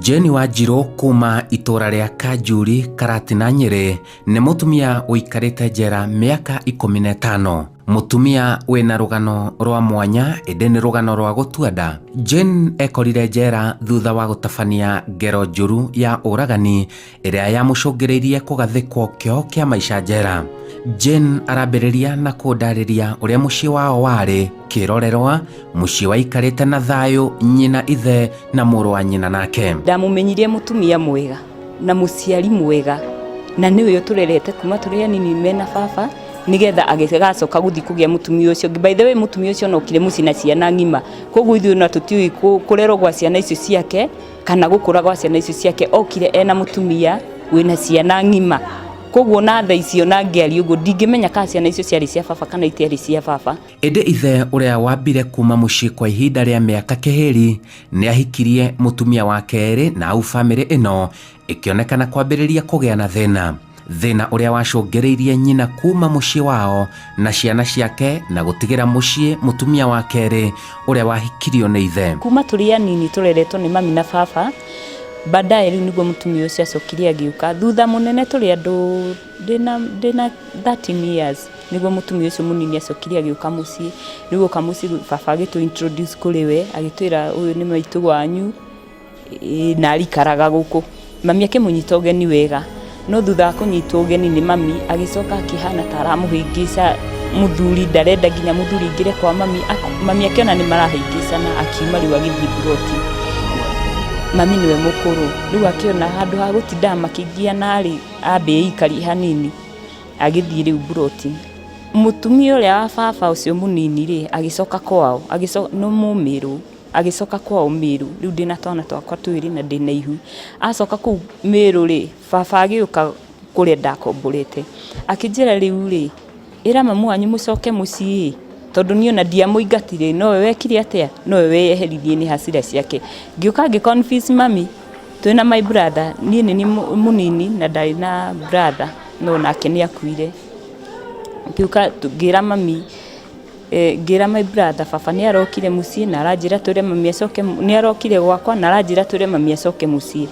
Jane Wanjirũ kuma itũra rĩa Kanjuri, Karatina, Nyĩrĩ nĩ mũtumia ũikarĩte njera mĩaka 15. Mũtumia wĩna rũgano rwa mwanya ĩndĩ nĩ rũgano rwa gũtua nda. Jane ekorire njera thutha wa gũtabania ngero njũru ya ũragani ĩrĩa yamũcũngĩrĩirie kũgathĩkwo kĩoho kĩa maica njera. Jane arambĩrĩria na kũndarĩria ũrĩa mũciĩ wao warĩ kĩrorerwa, mũciĩ waikarĩte na thayũ, nyina, ithe na mũrũ wa nyina nake. Ndamũmenyirie mũtumia mwega na mũciari mwega, na nĩwe ũtũrerete kuma tũrĩ anini mena baba, nĩgetha agĩgacoka gũthiĩ kũgĩa mũtumia ũcio ũngĩ. By the way, mũtumia ũcio nokire mũciĩ na ciana ng'ima, koguo ithuĩ ona tũtiũĩ kũrerwo gwa ciana icio ciake kana gũkũra gwa ciana icio ciake. Okire ena mũtumia wĩna ciana ng'ima, koguo na thaa icio na ngĩaria ũguo ndingĩmenya kana ciana icio ciarĩ cia baba kana itiarĩ cia baba. Ĩndĩ ithe ũrĩa wambire kuma mũciĩ kwa ihinda rĩa mĩaka kĩhĩri nĩ ahikirie mũtumia wa kerĩ, na au bamĩrĩ ĩno ĩkĩonekana kwambĩrĩria kũgĩa na thĩna, thĩna ũrĩa wacũngĩrĩirie nyina kuma mũciĩ wao na ciana ciake na gũtigĩra mũciĩ mũtumia wa kerĩ ũrĩa wahikirio nĩ ithe. Kuma tũrĩ anini tũreretwo nĩ mami na baba. Baadaye rĩu nĩguo mũtumia ũcio acokire agĩũka thutha mũnene, tũrĩ andũ ndĩna 13 years, nĩguo mũtumia ũcio mũnini acokire agĩũka mũciĩ. Rĩu oka mũciĩ, baba agĩtũ introduce kũrĩ we, agĩtwĩra ũyũ nĩ maitũ wanyu na arikaraga gũkũ. Mami akĩmũnyita ũgeni wega, no thutha wa kũnyitwo ũgeni nĩ mami, agĩcoka akĩhana ta aramũhĩngĩca mũthuri, ndarenda nginya mũthuri aingĩre kwa mami. Mami akĩona nĩ marahĩngĩcana, akiuma rĩu agĩthiĩ buroti. Mami nĩwe mũkũrũ, rĩu akĩona handũ ha gũtindaga makĩgiana rĩ, ambe eikarie hanini, agĩthiĩ rĩu buroti. Mũtumia ũrĩa wa baba ũcio mũnini rĩ, agĩcoka kwao, nĩ Mũmĩrũ, agĩcoka kwao Mĩrũ. Rĩu ndĩna twana twakwa twĩrĩ na ndĩna ihu. Acoka kũu Mĩrũ rĩ, baba agĩũka kũrĩa ndakomborete, akĩnjĩra, "Rĩu rĩ, ĩra mamu wanyu mũcoke mũciĩ, tondũ niĩ ona ndiamũingatire, nowe wekire atĩa, nowe weyeheririe nĩ hasira ciake." Ngĩũka ngĩ confess mami twĩna my brother. Niĩ nĩ niĩ mũnini na ndarĩ na brother, no nake nĩ akuire. Ngĩũka ngĩra mami, ngĩra my brother, baba nĩ arokire mũciĩ na aranjĩra twĩre mami acoke, nĩ arokire gwakwa na aranjĩra twĩre mami acoke mũciĩ.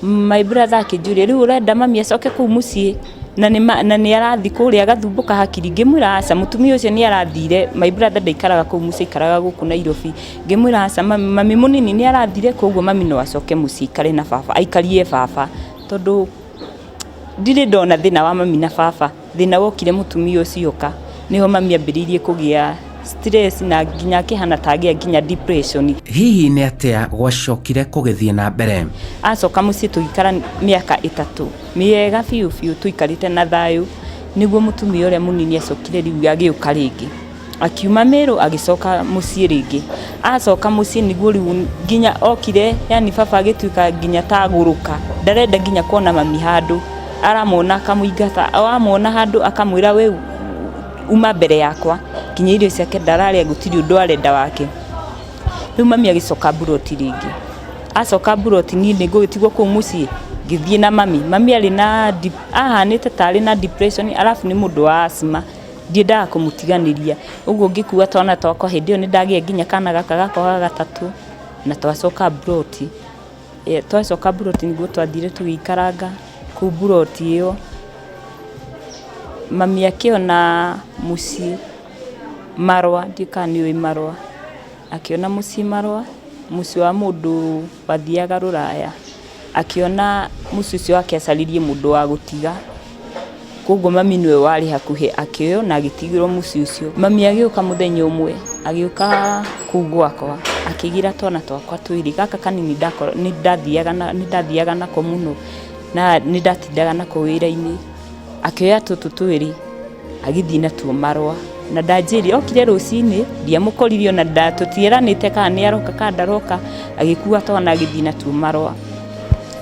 My brother akĩnjũria, "Rĩu ũrenda mami acoke kũu mũciĩ na nĩ arathiĩ kũrĩa agathumbũka hakiri?" Ngĩmwĩra aca, mũtumia ũcio nĩ arathire. My brother ndaikaraga kũu mũciĩ, aikaraga gũkũ Nairobi. Ngĩmwĩra aca, mami mũnini nĩ arathire, koguo mami no acoke mũciĩ aikare na baba, aikarie baba, tondũ ndirĩ ndona thĩna wa mami na baba. Thĩna wokire mũtumia ũcio oka, nĩho mami ambĩrĩirie kũgĩa stress na nginya akĩhana ta agĩa nginya depression. Hihi nĩ atĩa gwacokire kũgĩthiĩ na mbere? Acoka mũciĩ tũgĩikara mĩaka 3 mĩega biũ biũ, tũikarĩte na thayũ, nĩguo mũtumia ũrĩa mũnini acokire rĩu agĩũka rĩngĩ, akiuma Mĩrũ agĩcoka mũciĩ rĩngĩ. Acoka mũciĩ nĩguo rĩu nginya okire, yani baba agĩtuĩka nginya ta agũrũka, ndarenda nginya kuona mami handũ, aramwona akamũingata, amwona handũ akamwĩra, "We uma mbere yakwa." Nginya irio ciake ndararĩa, gũtirĩ ũndũ arenda wake. Rĩu mami agĩcoka mburoti rĩngĩ. Acoka mburoti, niĩ nĩ ngũgĩtigwo kũu mũciĩ, ngĩthiĩ na mami. Mami arĩ na ahanĩte ta arĩ na depression, arabu nĩ mũndũ wa asthma, ndiendaga kũmũtiganĩria, ũguo ngĩkua twana twakwa. Hĩndĩ ĩyo nĩ ndagĩa nginya kana gaka gakwa ga gatatũ, na twacoka mburoti. Twacoka mburoti nĩguo twathire tũgĩikaranga kũu mburoti ĩyo. Mami akĩona mũciĩ Marũa, ndiũĩ kana nĩ ũĩ Marũa, akĩona mũciĩ Marũa, mũciĩ wa mũndũ wathiaga rũraya, akĩona mũciĩ ũcio wake acaririe mũndũ wa gũtiga, koguo mami nĩwe warĩ hakuhĩ, akĩoywo na agĩtigĩrwo mũciĩ ũcio. Mami agĩũka mũthenya ũmwe, agĩũka kũu gwakwa, akĩgĩra twana twakwa twĩrĩ, gaka kanini nĩ ndathiaga nako mũno na nĩ ndatindaga nako wĩra-inĩ, akĩoya tũtũ twĩrĩ agĩthiĩ natuo Marũa na ndanjĩrire. Okire rũcinĩ, ndiamũkorire ona, tũtieranĩte kana nĩ aroka kana ndaroka, agĩkua twana agĩthiĩ natuo Marũa.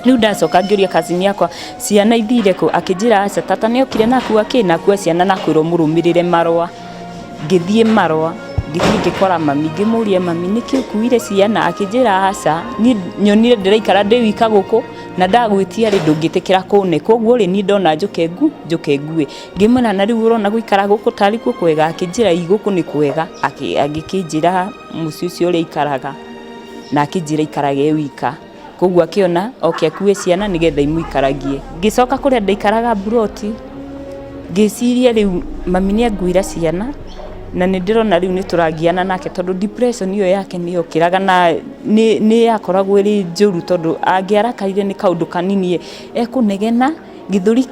Rĩu ndacoka ngĩũria cousin yakwa, ciana ithire kũ? Akĩnjĩra aca, tata nĩ okire na akua kĩ, na akua ciana na akwĩrwo mũrũmĩrĩre Marũa. Ngĩthiĩ Marũa, ngĩthiĩ ngĩkora mami, ngĩmũria, "Mami, nĩkĩ ũkuire ciana?" Akĩnjĩra aca, niĩ nyonire ndĩraikara ndĩ wika gũkũ na ndagwĩtia rĩ, ndũngĩtĩkĩra kũne, koguo rĩ, niĩ ndona njũke ngue. Ngĩmwĩra, "Na rĩu ũrona gũikara gũkũ tarĩ kuo kwega?" Akĩnjĩra, "Ĩ, gũkũ nĩ kwega." Agĩkĩnjĩra mũciĩ ũcio ũrĩa aikaraga na akĩnjĩra aikarage e wika. Koguo akĩona oke akue ciana nĩgetha imũikaragie. Ngĩcoka kũrĩa ndaikaraga mburoti, ngĩciria rĩu mami nĩ anguĩra ciana na nĩ ndĩrona rĩu nĩ tũragiana nake tondũ depression ĩyo yake nĩ yokĩraga na nĩ yakoragwo ĩrĩ njũru tondũ angĩarakarire nĩ kaũndũ kanini ekũnegena, gĩthũri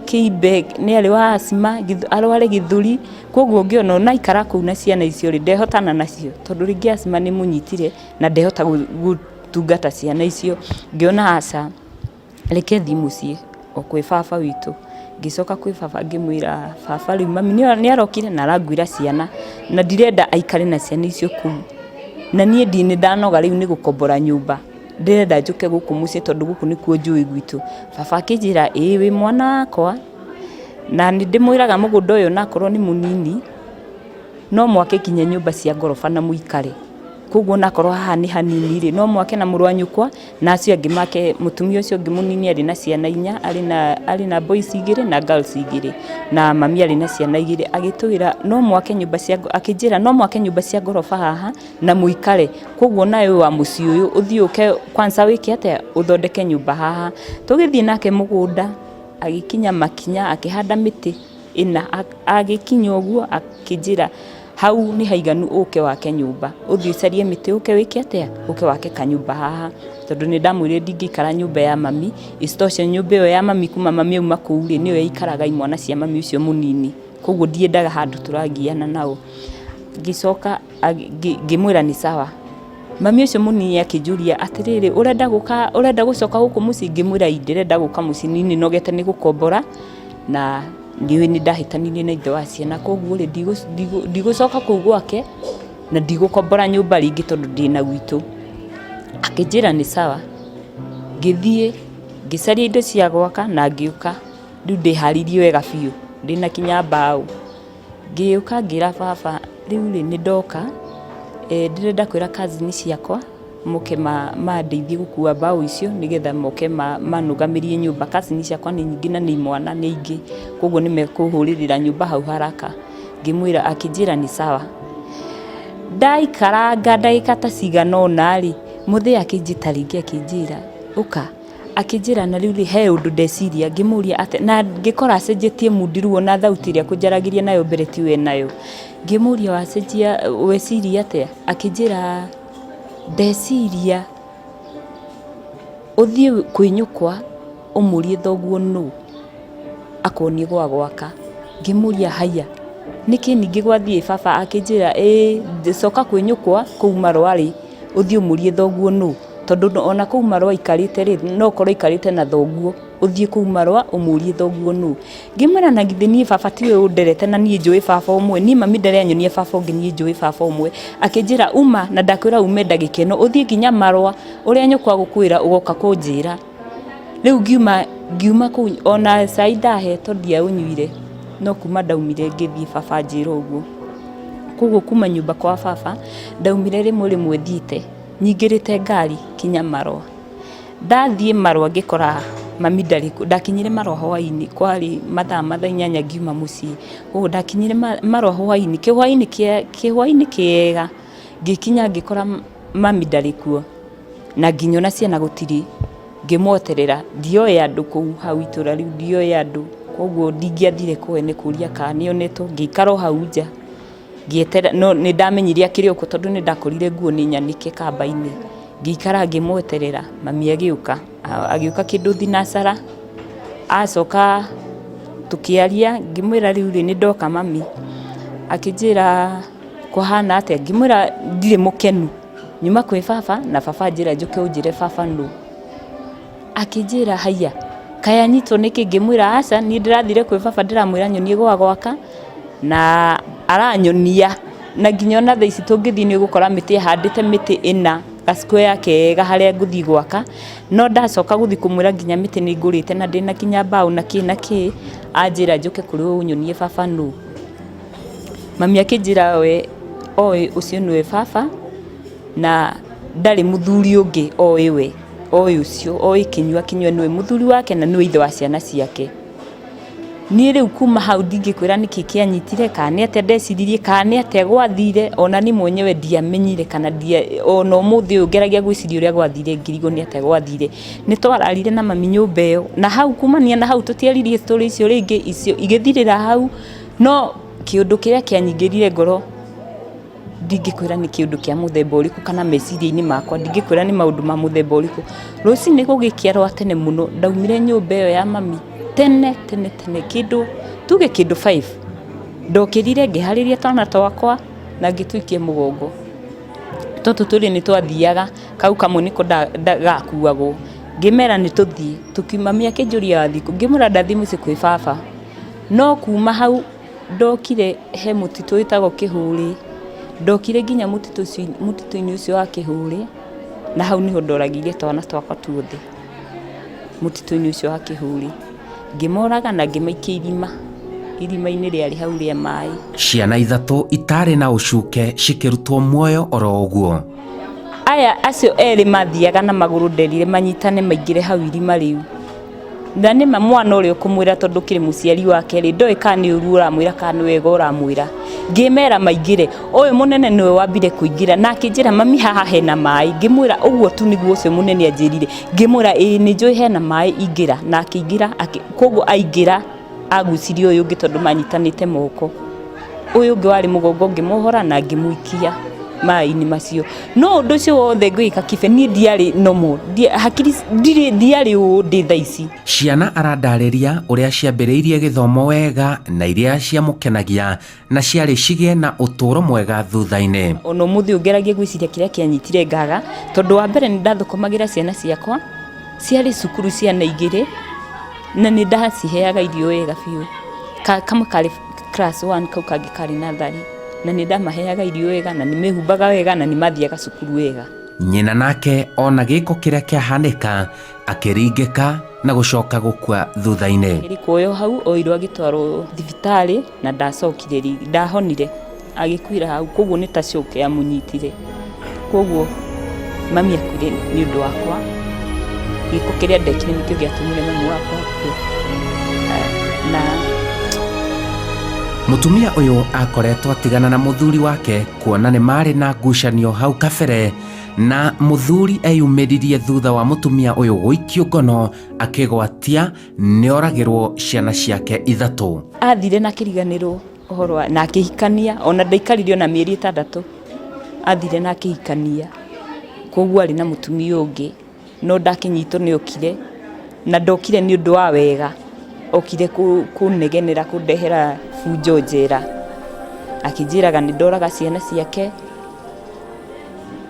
kĩimbe, nĩ arĩ wa asthma, arware gĩthũri. Koguo ngĩona ona aikara kũu na ciana icio rĩ, ndehotana nacio tondũ rĩngĩ asthma nĩ ĩmũnyitire na ndehota gũtungata ciana icio. Ngĩona aca, reke thiĩ mũciĩ o kwĩ baba witũ. Ngĩcoka kwĩ baba ngĩmwĩra baba rĩu mami nĩ arokire na aranguĩra ciana na ndirenda aikare na ciana icio kũu. Na niĩ nĩ ndanoga rĩu nĩ gũkombora nyũmba, ndĩrenda njũke gũkũ mũciĩ tondũ gũkũ nĩkuo njũĩ gwitũ. Baba akĩnjĩra ĩĩ wĩ mwana wakwa na nĩ ndĩmwĩraga mũgũnda ũyũ onakorwo nĩ mũnini, no mwake nginya nyũmba cia ngoroba na mũikare. Koguo onakorwo haha nĩ hanini rĩ, no mwake na mũrũ wa nyũkwa na acio angĩ make, mũtumia ũcio ũngĩ mũnini arĩ na ciana inya, arĩ na boys igĩrĩ na girls igĩrĩ, na mami arĩ na ciana igĩrĩ. Agĩtwĩra no mwake nyũmba cia, akĩnjĩra no mwake nyũmba cia ngoroba haha na mũikare. Koguo nawe wĩ wa mũciĩ ũyũ ũthiĩ ũke kwanza wĩke atĩa, ũthondeke nyũmba haha. Tũgĩthiĩ nake mũgũnda, agĩkinya makinya akĩhanda mĩtĩ ĩna, agĩkinya ũguo akĩnjĩra hau nĩ haiganu ũke wake nyũmba, ũthiĩ ũcarie mĩtĩ ũke wĩke atĩa, ũke wake kanyũmba haha. Tondũ nĩ ndamwĩrire ndingĩikara nyũmba ya mami, isitoshe nyũmba ĩyo ya mami kuma mami auma kũu rĩ, nĩyo yaikaraga imwana cia mami ũcio mũnini. Koguo ndiendaga handũ tũragiana nao. Ngĩcoka ngĩmwĩra nĩ sawa. Mami ũcio mũnini akĩnjũria atĩrĩrĩ, ũrenda gũka, ũrenda gũcoka gũkũ mũciĩ? Ngĩmwĩra ĩĩ ndĩrenda gũka mũciĩ niĩ nĩ nogete nĩ gũkombora na ndiũĩ nĩ ndahĩtanirie na ithe wa ciana koguo rĩ ndigũcoka kũu gwake na ndigũkombora nyũmba rĩngĩ tondũ ndĩna gwitũ. Akĩnjĩra nĩ sawa, ngĩthiĩ ngĩcaria indo cia gwaka na ngĩũka rĩu ndĩharĩirie wega biũ ndĩna kinya mbaũ. Ngĩũka ngĩra baba rĩu rĩ nĩ ndoka ndĩrenda kwĩra cousin ciakwa moke mandeithie gũkua mbaũ icio nĩgetha moke manũgamĩrie nyũmba. Cousin ciakwa nĩ nyingĩ na nĩ imwana nĩ aingĩ koguo nĩ mekũhũrĩrĩra nyũmba hau haraka. Ngĩmwĩra akĩnjĩra nĩ sawa. Ndaikaranga ndagĩka ta cigana ũna rĩ, mũthee akĩnjĩta rĩngĩ akĩnjĩra ũka. Akĩnjĩra na rĩu rĩ he ũndũ ndeciria, ngĩmũria atĩa na ngĩkora acenjetie mood rĩu ona thauti ĩrĩa akũnjaragĩria nayo mbere tiyo enayo. Ngĩmũria wacenjia weciria atĩa, akĩnjĩra ndeciria ũthiĩ kwĩ nyũkwa ũmũrie thoguo nũ akuonie gwa gwaka. Ngĩmũria haiya nĩkĩ ningĩ gwathiĩ baba, akĩnjĩra ĩĩ coka kwĩ nyũkwa kũu Marũa rĩ ũthiĩ ũmũrie thoguo nũ. Tondũ ona kũu Marũa aikarĩte rĩ, no ũkorwo aikarĩte na thoguo, ũthiĩ kũu Marũa ũmũrie thoguo nũ. Ngĩmwĩra na githĩ niĩ baba tiwe ũnderete na niĩ njũĩ baba ũmwe, niĩ mami ndarĩ anyonia baba ũngĩ niĩ njũĩ baba ũmwe. Akĩnjĩra uma na ndakwĩra ume ndagĩka ĩno, ũthiĩ nginya Marũa ũrĩa nyũkwa agũkwĩra ũgoka kũnjĩra. Rĩu ngiuma ngiuma kũu ona cai ndahetwo ndiaũnyuire, no kuma ndaumire ngĩthiĩ baba anjĩra ũguo. Koguo kuma nyũmba kwa baba, ndaumire rĩmwe rĩmwe thiĩte. Nyingĩrĩte ngari kinya Marũa. Ndathiĩ Marũa ngĩkora mami ndarĩ kuo. Ndakinyire Marũa hwainĩ, kwarĩ mathaa ma thaa inyanya ngiuma mũciĩ. Koguo ndakinyire Marũa hwainĩ, kĩhwainĩ kĩhwainĩ kĩega, ngĩkinya ngĩkora mami ndarĩ kuo, na nginya ona ciana gũtirĩ. Ngĩmweterera, ndioĩ andũ kũu hau itũra rĩu ndioĩ andũ, koguo ndingĩathire kwene kũria kana nĩonetwo, ngĩikara o hau nja. Ngĩeterera no nĩ ndamenyire akĩrĩ o kuo tondũ nĩ ndakorire nguo nĩ nyanĩke kamba-inĩ. Ngĩikara ngĩmweterera mami agĩũka, agĩũka kĩndũ thinacara, acoka tũkĩaria ngĩmwĩra rĩu rĩ nĩ ndoka mami. Akĩnjĩra kũhana atĩa, ngĩmwĩra ndirĩ mũkenu, nyuma kwĩ baba na baba anjĩra njũke ũnjĩre baba nũ. Akĩnjĩra haiya, kaĩ anyitwo nĩkĩ? Ngĩmwĩra aca, niĩ ndĩrathire kwĩ baba ndĩramwĩra anyonie gwa gwaka, na aranyonia, na nginya ona thaa ici tũngĩthiĩ nĩ ũgũkora mĩtĩ ahandĩte mĩtĩ ĩna, ga square kega harĩa ngũthiĩ gwaka, no ndacoka gũthiĩ kũmwĩra nginya mĩtĩ nĩ ngũrĩte na ndĩna nginya mbaũ na kĩ na kĩ, anjĩra njũke kũrĩ we ũnyonie baba nũ. Mami akĩnjĩra we oĩ ũcio nĩwe baba, na ndarĩ mũthuri ũngĩ oĩ we. Oĩ ũcio, oĩ Kĩnyua, Kĩnyua nĩwe mũthuri wake na nĩwe ithe wa ciana ciake. Niĩ rĩu kuma hau ndingĩkwĩra nĩkĩ kĩanyitire kana nĩ atĩa ndeciririe kana nĩ atĩa gwathire, ona niĩ mwenyewe ndiamenyire kana ndia, ona ũmũthĩ ũyũ ngeragia gwĩciria ũrĩa gwathire ngĩrigwo nĩ atĩa gwathire. Nĩ twararire na mami nyũmba ĩyo na hau kumania na hau tũtiaririe story icio rĩngĩ, icio igĩthirĩra hau, no kĩũndũ kĩrĩa kĩanyingĩrire ngoro ndingĩkwĩra nĩ kĩũndũ kĩa mũthemba ũrĩkũ kana meciria-inĩ makwa ndingĩkwĩra nĩ maũndũ ma mũthemba ũrĩkũ. Rũcinĩ gũgĩkĩa rwa tene mũno ndaumire nyũmba ĩyo ya mami tene tene tene kĩndũ tuge kĩndũ 5. Ndokĩrire ngĩharĩria twana twakwa na ngĩtũikia mũgongo. Tũtũ twĩrĩ nĩ twathiaga, kau kamwe nĩko gakuagwo. Ngĩmera nĩ tũthiĩ, tũkiuma mami akĩnjũria wathiĩ kũ? Ngĩmwĩra ndathiĩ mũciĩ kwĩ baba. No kuma hau ndokire he mũtitũ wĩtagwo Kĩhũrĩ, ndokire nginya mũtitũ-inĩ ũcio wa Kĩhũrĩ, na hau nĩho ndoragĩire twana twakwa tuothe, mũtitũ-inĩ ũcio wa Kĩhũrĩ. Ngĩmoraga na ngĩmaikia irima, irima-inĩ rĩarĩ hau rĩa maĩ. Ciana ithatũ itarĩ na ũcuke cikĩrutwo muoyo oro ũguo. Aya acio erĩ mathiaga na magũrũ nderire manyitane maingĩre hau irima rĩu. Na nĩma mwana ũrĩa ũkũmwĩra tondũ ũkĩrĩ mũciari wake rĩ, ndoĩ kana nĩ ũru ũramwĩra kana nĩ wega ũramwĩra. Ngĩmera maingĩre, ũyũ mũnene nĩwe wambire kũingĩra na akĩnjĩra mami haha hena maĩ, ngĩmwĩra ũguo tu nĩguo ũcio mũnene anjĩrire, ngĩmwĩra ĩĩ nĩ njũĩ hena maĩ ingĩra, na akĩingĩra, koguo aingĩra agucirie ũyũ ũngĩ tondũ manyitanĩte moko. Ũyũ ũngĩ warĩ mũgongo ngĩmuohora na ngĩmũikia maĩ-inĩ macio. No ũndũ ũcio wothe ngĩwĩka Kibe niĩ ndiarĩ normal, hakiri ndirĩ ndiarĩ ũũ ndĩ thaa ici. Ciana arandarĩria ũrĩa ciambĩrĩirie gĩthomo wega na iria ciamũkenagia na ciarĩ cigĩe na ũtũũro mwega thutha-inĩ. Ona ũmũthĩ ũyũ ngeragia gwĩciria kĩrĩa kĩanyitire ngaga, tondũ wa mbere nĩ ndathũkũmagĩra ciana ciakwa, ciarĩ cukuru ciana igĩrĩ, na nĩ ndaciheaga irio wega biũ. Kamwe karĩ class one kau kangĩ karĩ natharĩ, na nĩ ndamaheaga irio wega, na nĩ mehumbaga wega, na nĩ mathiaga cukuru wega. Nyina nake ona gĩko kĩrĩa kĩahanĩka akĩringĩka na gũcoka gũkua thutha-inĩ. Akĩrĩ kuoywo hau oirwo agĩtwarwo thibitarĩ na ndacokire rĩngĩ, ndahonire agĩkuĩra hau, koguo nĩ ta shock yamũnyitire. Koguo mami akuire nĩ ũndũ wakwa, gĩko kĩrĩa ndekire nĩkĩo gĩatũmire mami wakwa akue. Na Mũtumia ũyũ akoretwo atigana na mũthuri wake kuona nĩ marĩ na ngucanio hau kabere na mũthuri eyumĩririe thutha wa mũtumia ũyũ gũikio ngono akĩgwatia nĩoragĩrwo ciana ciake ithatũ. Athire na akĩriganĩrwo ũhoro wa na akĩhikania ona ndaikarire ona mĩeri ĩtandatũ, athire na akĩhikania, koguo arĩ na mũtumia ũngĩ, no ndakĩnyitwo nĩ okire, na ndokire nĩ ũndũ wa wega, okire kũnegenera kũndehera bunjo njera, akĩnjĩraga nĩ ndoraga ciana ciake,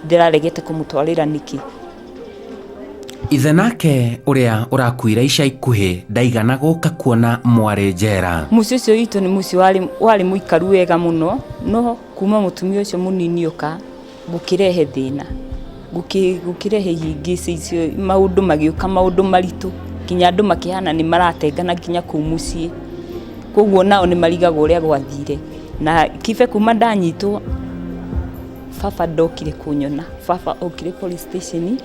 ndĩraregete kũmũtwarĩra nĩkĩ. Ithe nake ũrĩa ũrakuire ica ikuhĩ ndaigana gũka kuona mwarĩ njera. Mũciĩ ũcio witũ nĩ mũciĩ warĩ, warĩ mũikaru wega mũno, no kuma mũtumia ũcio mũnini oka gũkĩrehe thĩna, gũkĩrehe ihĩngĩca icio, maũndũ magĩũka maũndũ maritũ, nginya andũ makĩhana nĩ maratengana nginya kũu mũciĩ, koguo nao nĩ marigagwo ũrĩa gwathire. Na kibe kuma ndanyitwo baba ndokire kũnyona, baba okire police station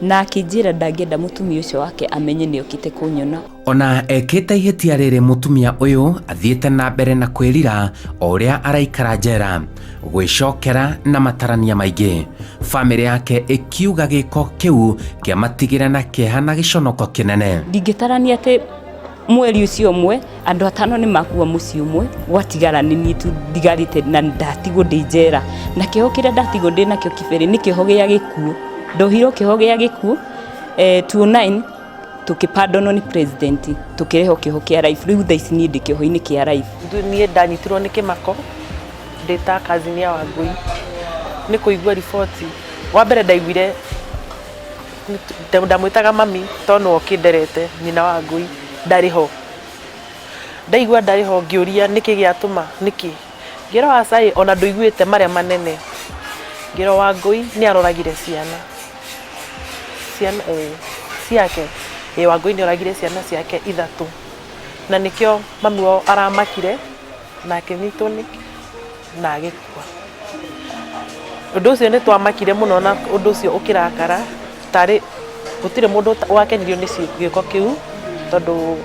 na akĩnjĩra ndangĩenda mũtumia ũcio wake amenye nĩ okĩte kũnyona. Ona ekĩte ihĩtia rĩrĩ mũtumia ũyũ athiĩte na mbere na kwĩrira o ũrĩa araikara njera, gwĩcokera na matarania maingĩ. Famĩlĩ yake ĩkiuga gĩko kĩu kĩamatigire na kĩeha na gĩconoko kĩnene. Ndingĩtarania atĩ mweri ũcio ũmwe andũ atano nĩ makua mũciĩ ũmwe, gwatigara nĩ niĩ tu ndigarĩte na ndatigwo ndĩ njera. Na kĩoho kĩrĩa ndatigwo ndĩ nakĩo kibere nĩ kĩoho gĩa gĩkuũ. Ndohirwo kĩoho gĩa gĩkuũ 2009 tũkĩpandonwo nĩ president tũkĩrehwo kĩoho kĩa life. Rĩu thaa ici niĩ ndĩ kĩoho-inĩ kĩa life. Niĩ ndanyitirwo nĩ kĩmako ndĩ ta cousin ya Wangũi nĩ kũigua riboti. Wa mbere ndaiguire ndamwĩtaga mami tondũ nĩwe ũkĩnderete nyina wa Wangũi ndarĩ ho. Ndaigua ndarĩ ho ngĩũria nĩkĩ gĩatũma nĩkĩ, ngĩrwo aca ĩ ona ndũiguĩte marĩa manene, ngĩrwo Wangũi nĩ aroragire ciana, ciana ĩĩ ciake, ĩĩ Wangũi nĩ oragire ciana ciake ithatũ, na nĩkĩo mami wao aramakire na akĩnyitwo nĩ na agĩkua. Ũndũ ũcio nĩ twamakire mũno na ũndũ ũcio ũkĩrakara tarĩ gũtirĩ mũndũ wakenirio nĩ gĩko kĩu tondũ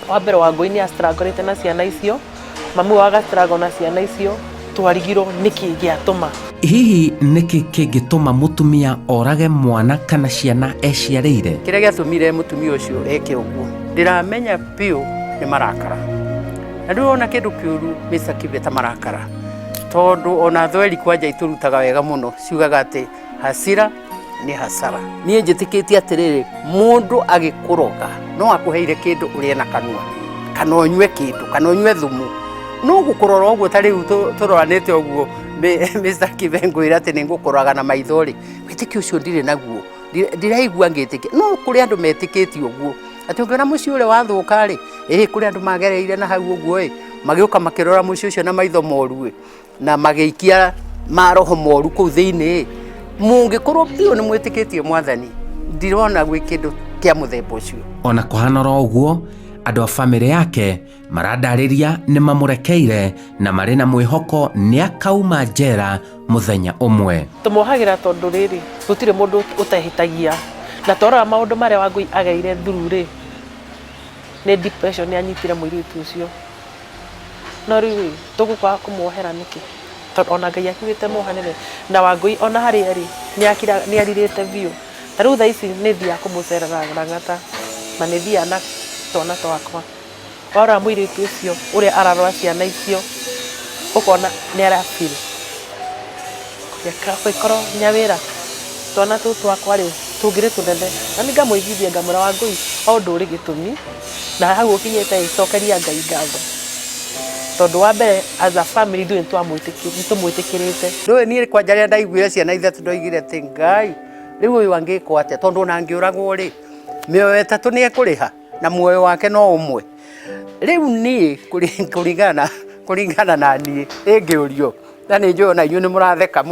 Wa mbere Wangũi nĩ astrugglĩte na ciana icio, mami wao aga struggle na ciana icio, twarigirwo nĩkĩ gĩatũma. Hihi nĩkĩ kĩngĩtũma mũtumia orage mwana kana ciana eciarĩire? Kĩrĩa gĩatũmire mũtumia ũcio eke ũguo ndĩramenya biũ nĩ marakara. Na ndũrĩ wona kĩndũ kĩũru Mr. Kibe ta marakara, tondũ ona thweri kwanja itũrutaga wega mũno, ciugaga atĩ hasira nĩ hasara. Niĩ njĩtĩkĩtie atĩrĩrĩ, mũndũ agĩkũroga no akũheire kĩndũ ũrĩe na kanua, kana ũnyue kĩndũ, kana ũnyue thumu. No gũkũrora ũguo ta rĩu tũroranĩte ũguo Mr. Kibe ngwĩra atĩ nĩ ngũkũroraga na maitho rĩ, wĩtĩkio ũcio ndirĩ naguo, ndiraigua ngĩtĩkia. No kũrĩ andũ metĩkĩtie ũguo, atĩ ũngĩona mũciĩ ũrĩa wathũka rĩ, ĩĩ kũrĩ andũ magereire na hau ũguo ĩ, magĩũka makĩrora mũciĩ ũcio na maitho moru ĩ, na magĩikia maroho moru kũu thĩinĩ, mũngĩkorwo biũ nĩ mwĩtĩkĩtie mwathani, ndirona gwĩ kĩndũ kĩa mũthemba ũcio. Ona kũhana oro ũguo, andũ a bamĩrĩ yake marandarĩria nĩ mamũrekeire na marĩ na mwĩhoko nĩ akauma njera mũthenya ũmwe. Tũmuohagĩra tondũ rĩrĩ, gũtirĩ mũndũ ũtehĩtagia, na twarora maũndũ marĩa Wangũi agereire through rĩ, nĩ depression yanyitire mũirĩtu ũcio. No rĩu rĩ, tũgũkwaga kũmuohera nĩkĩ? Tondũ ona Ngai akiugĩte muohanĩre. Na Wangũi ona harĩa arĩ, nĩ arirĩte biũ. Ta rĩu thaa ici nĩ thiaga kũmũcerera Lang'ata, na nĩ thiaga na twana twakwa. Warora mũirĩtu ũcio ũrĩa ararora ciana icio, ũkona nĩ ara feel. Korwo nyawĩra twana tũu twakwa rĩ, tũngĩrĩ tũnene. Na niĩ ngamũiguithia ngamwĩra Wangũi, o ũndũ ũrĩ gĩtũmi, na hau ũkinyĩte ĩ, cokeria Ngai ngatho. Tondũ wa mbere as a family ithuĩ nĩ tũmwĩtĩkĩrĩte. Ndũĩ niĩ kwanja rĩrĩa ndaiguire ciana ithatũ ndoigire atĩ Ngai, rĩu ũyũ angĩkwo atĩa tondũ ona angĩũragwo rĩ, mĩoyo ĩtatũ nĩ ekũrĩha na muoyo wake no ũmwe. Rĩu niĩ kũringana kũringana na niĩ ĩngĩũrio, na nĩ njũĩ ona inyuĩ nĩ mũratheka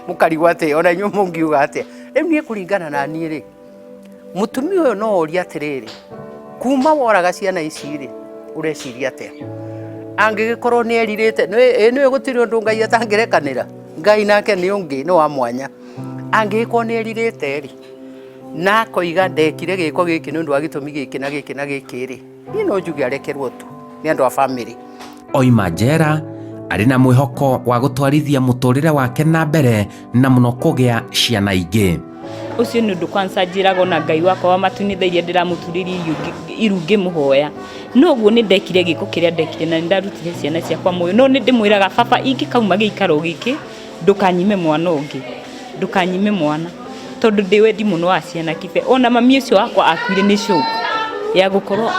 mũkarigwo atĩ ona inyuĩ mũngiuga atĩa. Rĩu niĩ kũringana na niĩ rĩ, Mũtumia ũyũ no orie atĩrĩrĩ, kuma woraga ciana ici rĩ, ũreciria atĩa? Angĩgĩkorwo nĩ erirĩte, ĩ nĩũĩ gũtirĩ ũndũ Ngai atangĩrekanĩra? Ngai nake nĩ ũngĩ, nĩ wa mwanya. Angĩgĩkorwo nĩ erirĩte rĩ, na akoiga ndekire gĩko gĩkĩ nĩ ũndũ wa gĩtũmi gĩkĩ na gĩkĩ na gĩkĩ rĩ, niĩ no njuge arekerwo tu nĩ andũ a bamĩrĩ. Oima njera arĩ na mwĩhoko wa gũtwarithia mũtũrĩre wake na mbere na mũno kũgĩa ciana ingĩ. Ũcio nĩ ũndũ kwanza njĩraga ona Ngai wakwa wa matu-inĩ thaa iria ndĩramũturĩria iru ngĩmũhoya. No ũguo nĩ ndekire gĩko kĩrĩa ndekire na nĩ ndarutire ciana ciakwa muoyo. No nĩ ndĩmwĩraga baba ingĩkauma gĩikaro gĩkĩ ndũkanyime mwana ũngĩ, ndũkanyime mwana tondũ ndĩ wendi mũno wa ciana Kibe. Ona mami ũcio wakwa akuire nĩ shock ya gũkorwo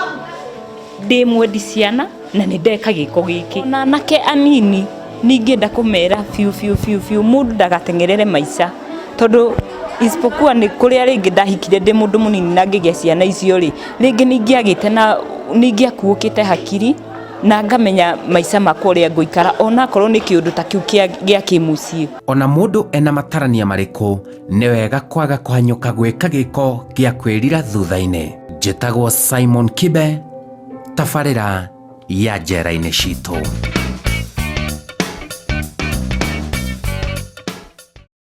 ndĩ mwendi ciana na nĩ ndeka gĩko gĩkĩ. Ona anake anini ningĩenda kũmera biũ biũ biũ biũ mũndũ ndagateng'erere maica tondũ isipokuwa nĩ kũrĩa rĩngĩ ndahikire ndĩ mũndũ mũnini na ngĩgĩa ciana icio rĩ, rĩngĩ nĩ ingĩagĩte na nĩ ingĩakuũkĩte hakiri na ngamenya maica makwa ũrĩa ngũikara onakorwo nĩ kĩũndũ ta kĩu gĩa kĩmũciĩ. Ona mũndũ ena matarania marĩkũ, nĩ wega kwaga kũhanyũka gwĩka gĩko gĩa kwĩrira thutha-inĩ. Njĩtagwo Simon Kibe, tabarĩra ya njera-inĩ citũ.